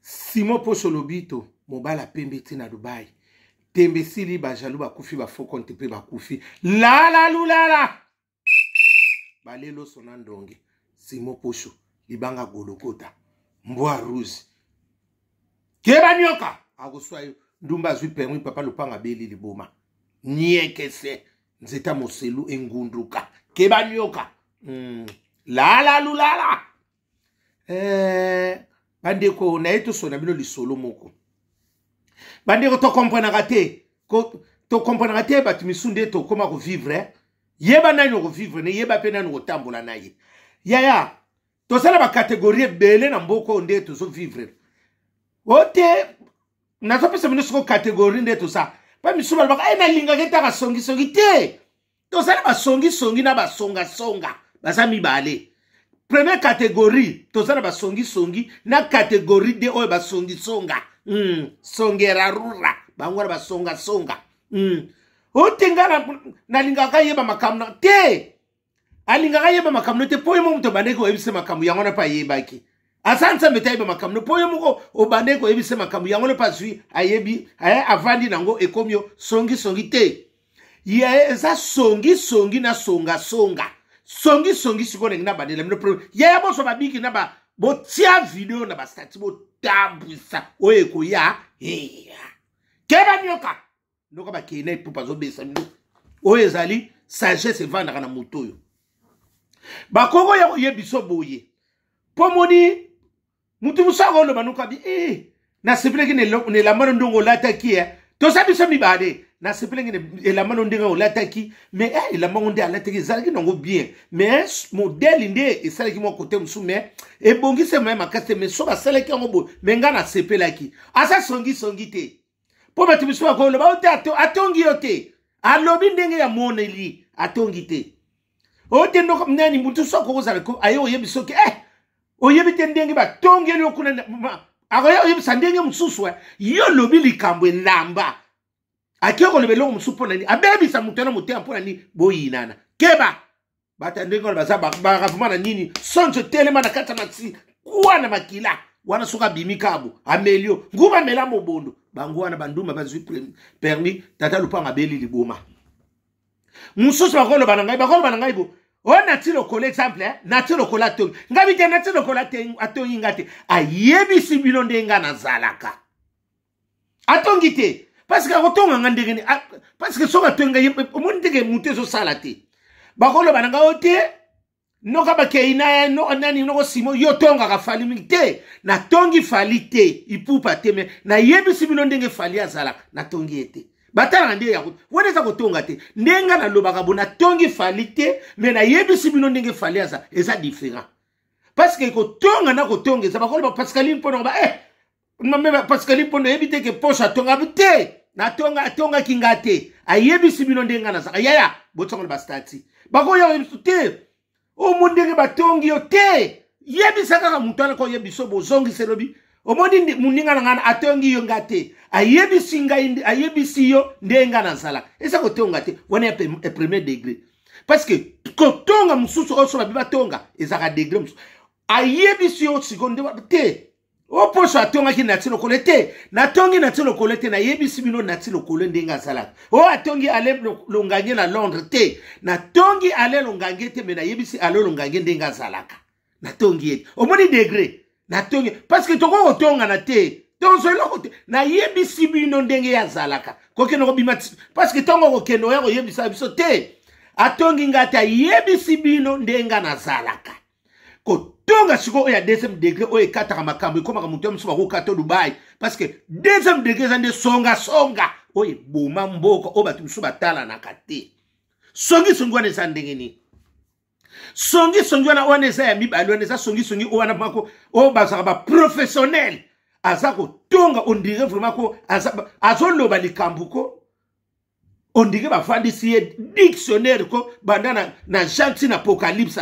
Simon Poso Lobito, mobala pembe ti na Dubai. Tembe esili ba jaloux bakufi ba faux compte pe bakufi. Lala lulala. Balelo sona ndonge. Simon Poso, libanga golokota. Mbwa rouge. Keba nyoka akoswa yo. Ndumba azwi permis papa lopanga abeli liboma. Niekese nzeta moselu engunduka. Keba nyoka. Lala lulala. Bandeko na ye tosona bino lisolo moko. Bandeko tokomprenaka te. Tokomprenaka te bato misu nde tokóma kovivre. Yeba nani okovivre ne yeba mpe nani okotambola na ye. Yaya, tozala bakategorie ebele na mboka oyo nde tozovivre. O te, nazopesa bino soko kategorie nde toza. Pa misu balobaka, nalingaka etaka songisongi te. Tozala basongisongi na basongasonga, baza mibale. Première catégorie, tozala basongisongi na catégorie de oyo basongisonga. Songera rura, bango wana basongasonga. Ote nga nalingaka yeba makambo na te. Alingaka yeba makambo te po ye moko moto abandaki koyebisa makambo yango wana mpe ayebaki. Aza nzambe te ayeba makambo po ye moko obandaki koyebisa makambo yango wana mpe azwi ayebi, avandi nango ekomi yo songisongi te. Ye eza songisongi na songasonga. Songisongi sikoyo ndenge na bandela bino premier. Yaya boso babiki na ba botia video na ba statut botambwisa oyo ekoya. Eya. Keba nyoka. Nyoka bakei na epupa azobesa bino. Oyo ezali sagesse evandaka na moto oyo. Bakoko ya koyebiso boye. Po moni mutu mosusu akoloba noka bi, nasepelaki na elamba no ndongo olataki, eh. Toza biso mibale. Nasepelaki na elamba no ndenge olataki, mais elamba ngo nde alataki ezalaki nango bien. Mais modèle nde esalaki mwa côté mosusu, mais ebongisi maye makasi te, mais soki asalaki yango boye, mais nga nasepelaki. Aza songisongi te. Po bato misusu bakoloba, o te, atongi yo te. Alobi ndenge ya moneli, atongi te. O te ndoko nani mutu soki okozala ko, aye oyebi soki, oyebi te ndenge batongeli yo kuna na, ma, akoya oyebisa ndenge mosusu, yo lobi likambo elamba. Ake koloba eloko mosusu mpo na nini? Abebisa moto na motema mpo na nini? Boyinana. Keba! Bato ya ndenge wana baza ba vraiment na nini? Sonzo telema na kati ya matsi, kwa na makila. Wana soki abimi kabo, ameli yo. Nguba amela mobondo. Bango wana banduma bazwi permis, tata lupanga abeli liboma. Mosusu bakoloba na ngai, bakoloba na ngai bo. O nati lokola exemple, nati lokola atongi. Ngai bite nati lokola atongi nga te. Ayebisi bino nde nga nazalaka. Atongi te. Parce que akotonga nga ndenge ni, parce que soki atongi nga ye, omoni ndenge moto ezosala te. Bakoloba na ngai o te, noka bakei na ye, no, nani, noko Simo, yo tongaka Fally mingi te. Natongi Fally te, ipupa te, mais nayebisi bino ndenge Fally azalaka, natongi ye te. Batalaka nde ya wana eza kotonga te. Ndenge nga nalobaka bo, natongi Fally te, mais nayebisi bino ndenge Fally aza, eza différent. Parce que kotonga na kotonga eza, bakoloba Pascaline mpo na ba, mame Pascaline mpo nayebi te ke poche atonga te. Natonga, atongaki nga te. Ayebisi bino ndenge nga nazalaka. Yaya, botonga na ba statut. Bakoya koyebisa te. Omo ndenge batongi yo te. Yebisa kaka moto wana koyebisa bozongisa elobi. Omoni moninga na ngai atongi yo nga te. Ayebisi ngai nde, ayebisi yo ndenge nga nazalaka. Eza kotonga te. Wana ya premier degré. Parce que kotonga mosusu oyo so babi batonga, ezalaka degré mosusu. Ayebisi yo sikoyo nde te. O poso atongaki Nati Lokole te. Natongi Nati Lokole te. Nayebisi bino Nati Lokole ndenge azalaka. O atongi Alain Longange na Londres te. Natongi Alain Longange te, mais nayebisi Alain Longange ndenge azalaka. Natongi ye. Omoni degré. Natongi. Parce que toko kotongana te. Tonzo eloko te. Nayebisi bino ndenge ye azalaka. Kokende kobima ti-, parce que tongo kokende oya koyebisa biso te. Atongi nga te, ayebisi bino ndenge nazalaka. Kotonga sikoyo oyo ya deuxième degré oyo ekataka makambo, ekomaka moto ya mosusu bakokata Dubai. Parce que deuxième degré eza nde songa-songa oyo eboma mboka oyo bato mosusu batalanaka te. Songisongi wana eza ndenge nini? Songisongi wana eza ya mibale, wana eza songisongi oyo wana moko oyo bazalaka ba professionnel. Aza kotonga, on dirait vraiment ko azoloba likambo ko. On dirait bafandisi ye dictionnaire ko banda na Jean ti na Apocalypse,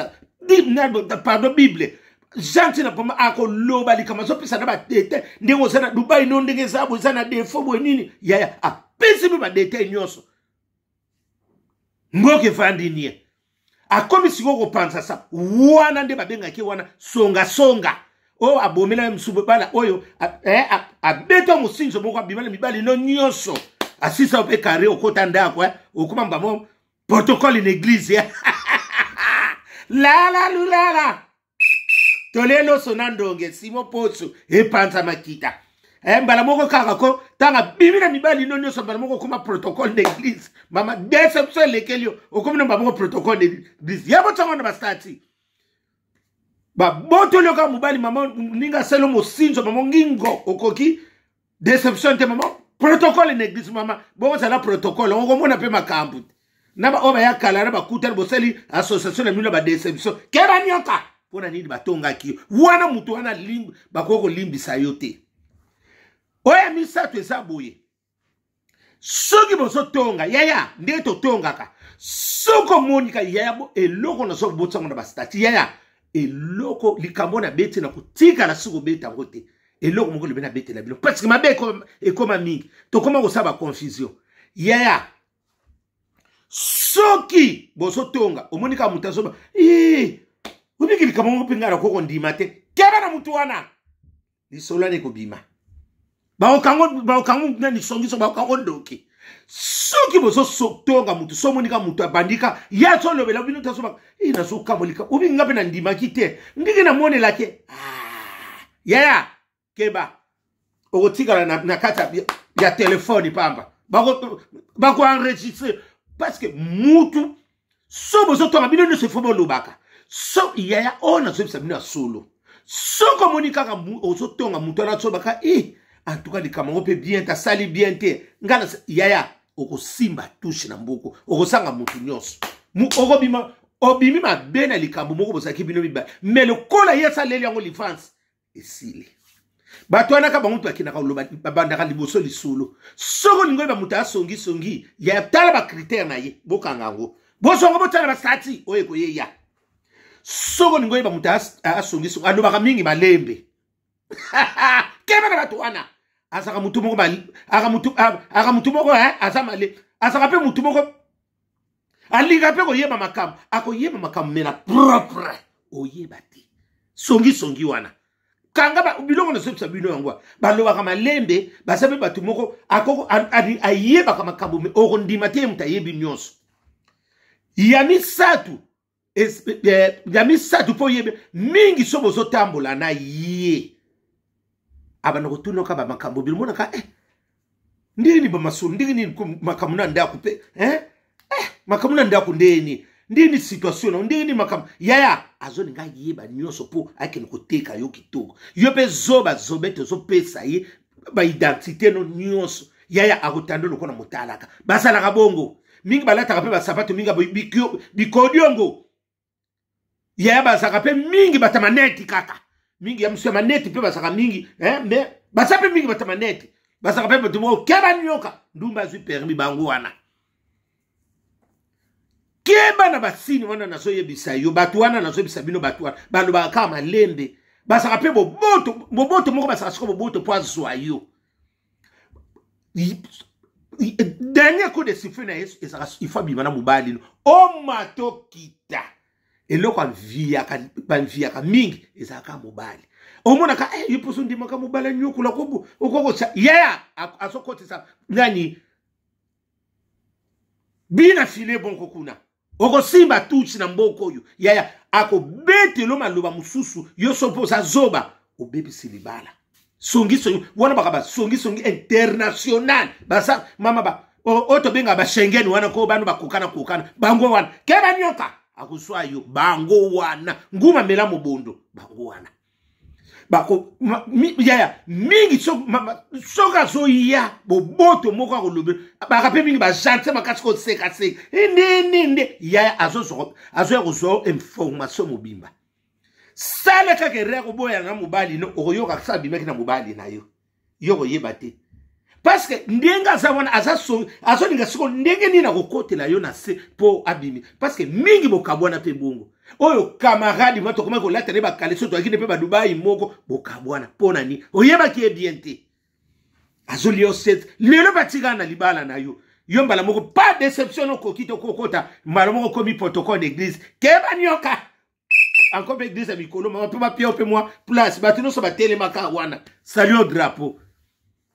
di, na, pardon, Bible. Jean ti na poma akoloba likambo azopesa na ba détail ndenge oza na Dubai no ndenge eza boye, eza na défaut boye nini. Yaya apesi mpe ba détail nyonso. Mboka evandi nie. Akomi sikoyo kopanza sa wana nde babengaki wana songa songa. Oyo abomela ye mosusu bana oyo eh, abeta mosinzo moko abima na mibali no nyonso asisa yo mpe kare okota ndako eh, okoma mbamo protocole na eglise eh. Lala lulala tolie loso na ndonge simo poso epanza makita eh, mbala moko kaka ko ntango abimi na mibali no nyonso mbala moko okoma protocole d'église. Mama, déception elekeli yo, okomi na mbala moko protocole d'église ya botiango na bastati babotoli yo kaka mobali. Mama, ndinga asali yo mosinzo, mama ngingo okoki déception te. Mama, protocole na église, mama bokozala protocole, okomona mpe makambo te na baoyo baya kala na bakutani bosali association na bino na badéception. Keba nyoka. Mpo na nini batongaki yo wana? Moto wana bakoki kolimbisa yo te. Oyo ya misato eza boye: soki bozotonga, yaya, ndenge totongaka, soki omonika, yaya, eloko nazo botisango na bastati, yaya, eloko likambo nabeti na kotikala soki obeta yango te, eloko moko lobi nabetela bino, parce que mabe ekoma mingi, tokoma kosala baconfusion. Yaya, soki bozotonga, omoni kaka moto azoba obiki likambo moko mpe ngai nakoki kondima te, keba na motu wana. Lisolo wana ekobima, bakokango nani songiso, bakokango ndoki. Soki bozotonga motu, so omoni kaka motu abandika ye azolobela bino te, azoba nazokamwa likambo obiki nga mpe nandimaki te ndenge namonelaki. Ah, yaya, keba, okotikala na kati ya telefone pamba, bakoenregistre, parce que mutu so bozotonga bino nyonso ifo bolobaka. So yaya, oyo nazoyebisa bino ya solo, soki omoni kaka ozotonga motu wana azobaka e en tout cas likambo yango mpe bien te, asali bien te, nga yaya, okosimba touche na mboko, okozanga motu nyonso, okobima obimi mabe na likambo moko bozalaki bino mibale. Mais lokola ye asaleli yango licence, esili. Bato wana ka bango moto akendaka koloba, babandaka liboso lisolo. Soki olingi oyeba moto asongisongi, ya tala bacritère na ye, bokanga yango, bozonga botala basati oyo ekoyeya. Soki olingi oyeba moto asongisongi, alobaka mingi malembe. Keba na bato wana. Azalaka motu moko, aka motu moko aza male, azalaka mpe motu moko alinga mpe koyeba makambo, akoyeba makambo me na propre oyeba te. Songisongi wana, kanga biloko nazobisa bino yango. Balobaka malembe, baza mpe bato moko ayebaka makambo me okondima te ye moto ayebi nyonso. Ya misato, ya misato mpo oyebe mingi, so bozotambola na ye, abanda kotunaka bamakambo bino monaka ndenge nini bamasolo, ndenge nini makambo na ndako mpe makambo na ndako ndenge nini, ndenge nini situation na ndenge nini makambo. Yaya, azolinga ayeba nyonso mpo akende koteka yo kitoko. Yo mpe zoba zobe te, ozopesa ye baidentité no nyonso. Yaya, akotanda lokola motalaka. Basalaka bongo mingi, balataka mpe basapato mingi bikodiongo. Yaya, bazalaka mpe mingi bata maneti kaka mingi ya mosu ya maneti mpe bazalaka mingi mais baza mpe mingi bata maneti, bazalaka mpe bato moko. Keba nyoka, ndumba azwi permis. Bango wana, keba na basini wana nazoyebisa yo. Bato wana nazoyebisa bino, bato wana balobaka kaka malembe, bazalaka mpe boboto, boboto moko bazalaka siko boboto mpo azwa yo. Dernier coup de sifflet na ye ezalaka ifo abima na mobali no omatokita. Eloko anviyaka, banviyaka mingi ezalaka mobali. Omonaka ye mposo ndimaka mobali anyokola okokosa. Yaya, azokotisa nani bina file bonko kuna, okosimba touche na mboka oyo. Yaya, akobetelo maloba mosusu, yo so mpo oza zoba, obebisi libala. Songisongi wana baka basongisongi international, baza mama ba oyo tobengaka bashengen wana ko bano bakokana kokana bango wana. Keba nyoka akozwa yo. Bango wana nguma mela mobondo, bango wana bako yaya mingi. Soki azoya boboto moko, akolobi baka mpe mingi bagentil makasi, kosekaseka nini nde. Yaya, azoya kozwa information mobimba. Sala kaka erreur, koboyana na mobali no, okoyoka kasa abimaki na mobali na yo, yo koyeba te, parce que ndenge aza wana azolinga siko ndenge nini akokotela yo na se mpo abimi, parce que mingi bokabwana mpe bongo. Oyo camarade ma tokomaki kolata ne bakaleso, toyaki ne mpe badubai moko, bokabwana mpo na nini? Oyebaki ye bien te, azolia yo set lelo batikala na libala na yo. Yo mbala moko pas déception, okoki te okokota mbala moko okomi protocole d'église. Keba nyoka. Encore mpe église ya mikolo mama mpe bapia mpe mwa place, bato nyonso batelemaka wana, salut au drapeau.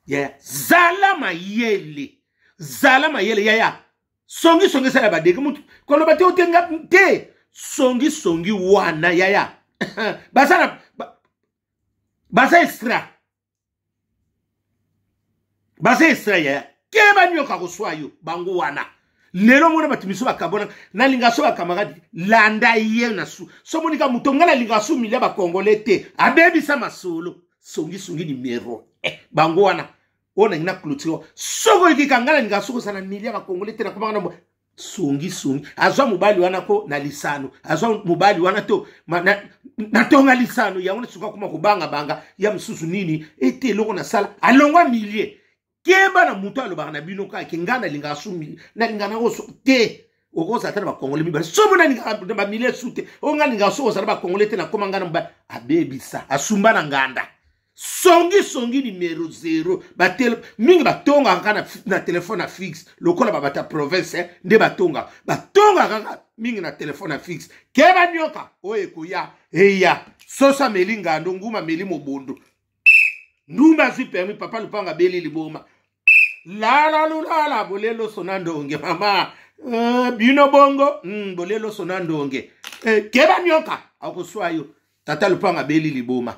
Yaya, zala mayele, zala mayele yaya. Songisongi esala badege mutu koloba te otenga te, songisongi wana yaya. Baza na baza extra, baza extra yaya. Keba nyoka koswa yo bango wana. Lelo mona bato miso bakabona, nalinga so bakamarade, landa ye na su so monika moto. Ngai nalinga su milia bakongole te, abebisa masolo. Songisongi numero bango wana oyo nalingi na clôture. Soki oyoki ka ngai nalinga soki ozala na milia bakongole te, nakomaka na songisongi. Azwa mobali wana ko na lisano, azwa mobali wana to natonga lisano yango na suka akoma kobangabanga ya mosusu nini ete eloko nasala alongwa milie. Keba na moto alobaka na bino kaka ke ngai nalingaka su, nalingaka nango te. Okozala ata na bakongole mibale, somo nalingaka na bamilie su te. Oyo ngai nalingaka soki ozala bakongole te, nakoma ngai na mobali abebisa, asumba na nganda. Songi songi numero 0. Batele mingi batongaka kaka na telefone na fixe, lokola babata province nde batongaka, batongaka kaka mingi na telefone na fixe. Keba nyoka oyo ekoya eya soso ameli ngando, nguma ameli mobondo, ndumba azwi permis, papa lupanga abeli liboma. Lala lulala bolelo sona ndonge mama, bino bongo bolelo sona ndonge, keba nyoka akoswa yo. Tata lupanga abeli liboma.